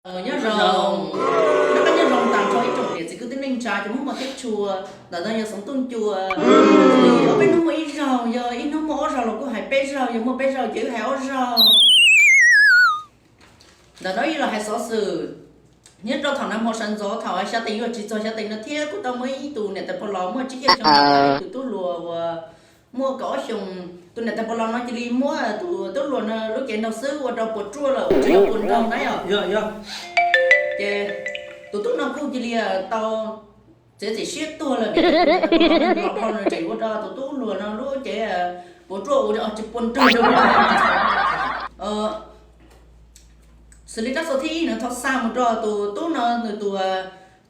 Nyob zoo, nyob zoo tag nrho ib tsoom niam txiv kwv tij neej tsa cov Hmoob muaj teb tshua, ntawm no yog Xeev Tooj Cua. Peb hnub muaj ib zaug, yog ib hnub muaj ob zaug los kuj hais peb zaug, yog muaj peb zaug ces wb hais ob zaug. Ntawm no ib los hais xov xwm nyob rau thaum nag hmo sawv ntxov thaum xya teev yuav tsis txog xya teev no thiab kuj tau muaj ib tug niam tais pog los muaj tsib caug xyoo, tus tub hluas uas muaj kaum ob xyoos. Tus niam tais pog los no cia li muab tus tub hluas no lub cev nraug xwb ua rau puas tsuaj lawm, tsis yog puas nraug na yom. Ces tus tub no kuj cia li tau txiav txim siab tuag lawm, los dhau nws tseem ua rau tus tub hluas no lub cev puas tsuaj ua tsis puas nraug. Xws li rab xov thib ib no thov xa mus rau tus tub no nws tus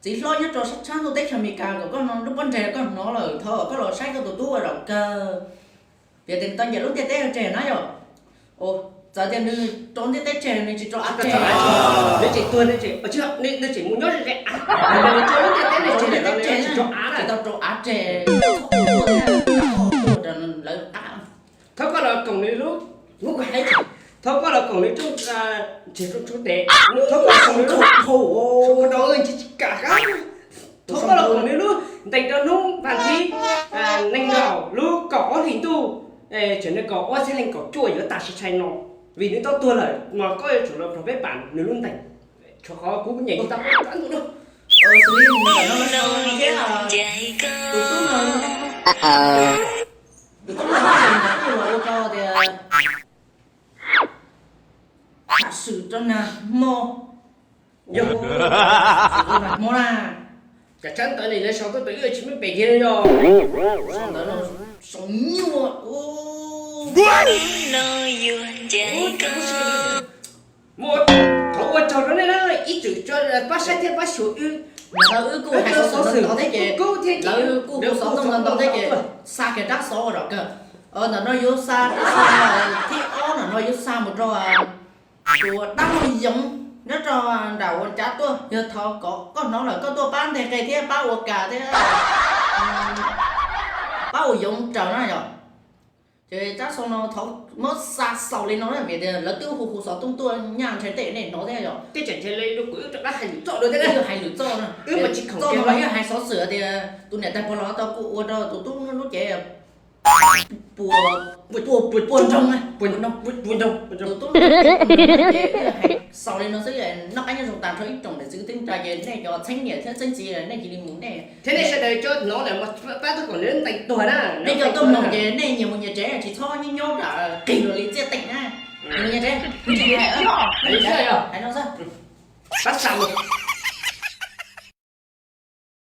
txiv hlob nyob rau sab tshab ntuj teb chaws Amelikas kom koj lub pob ntseg koj hnov lawm thov koj los saib koj tus tub ua zaum kawg. Vim tias nws tau ncaim lub ntiaj teb tseg na yom. Txawm tias nws rau ntiaj teb tseg nws tsis rau av tseg, nws tseem tuag, nws tseem mus nyob ze av, nws rau lub ntiaj teb tseg, tsis rau av, tsis tau rau av tseg, lawv qab. Thov koj los koom nws lub, thov koj los koom nws rooj, tsev rooj tshoob tes, thov koj los koom nws lub, thov koj los koom nws lub ntees rau hnub vas thib nees nkaum lub kaum ob hlis ntuj, tseem nees nkaum ob txhiab leej kaum cuaj yuav tag sim tshais no, vim nws tau tuag lawm mas koj yuav tsum los nrog peb pam nws lub ntees. Tshuav qhov kuv nyeem tsis tau, tus tub no, tus tub no ua rau tias tham swm rau nag hmo. Yog nag hmo na, cov tsab ntawv ne lawv sau tuaj rau wb tsis muaj pem kiag no yog. Sau ntawv no sau nyuaj. Thov ua tsaug rau nej na, ib txwm pab saib thiab pab xyuas wb. Ntawm no wb kuj hais xov xwm ntau thiab ces lawv kuj hu xov tooj ntau ntau thiab ces xa kiag rab xov ua zaum kawg. Ntawm no yuav xa rab xov thib ob, ntawm no yuav xa mus rau tus dab laug Yoov nyob rau nram ua cav tuaj, yog thov kom koj hnov lawm koj tuaj pab nteg qe thiab pab ua kas thiab pab ua Yoov raws na yom. Ces rab xov no thov muab xa xaus li no vim tias lawv twb hu hu xov tooj tuaj nyaj ntshe tej nej hnov thiab yom. Tej tseem ntshe li kuv wb rov qab hais lwm txoj dua thiab, hais lwm txoj na. Txoj no los yeej hais xov xwm tias tus niam tais pog los tau kuj ua rau tus tub lub cev puas, puas nroog, puas nroog, tus tub lub cev puas nroog. Ces wb hais xaus li no xwb, noj qab nyob zoo tag nrho ib tsoom niam txiv kwv tij neej tsa ces nej cov txheeb niam thiab txheeb txiv nej cia li mus nej thiab nej sawv daws cov hnov lawm mas pab tuaj koom nws ntees tuag na. Nej cov tuaj mloog ces nej nyias mus nyias tsev, tsis txhob nyob nyob nram qig luag li txiaj teem na. Nyias mus nyias tsev, tsis hais, hais no xwb. Pab xa mus.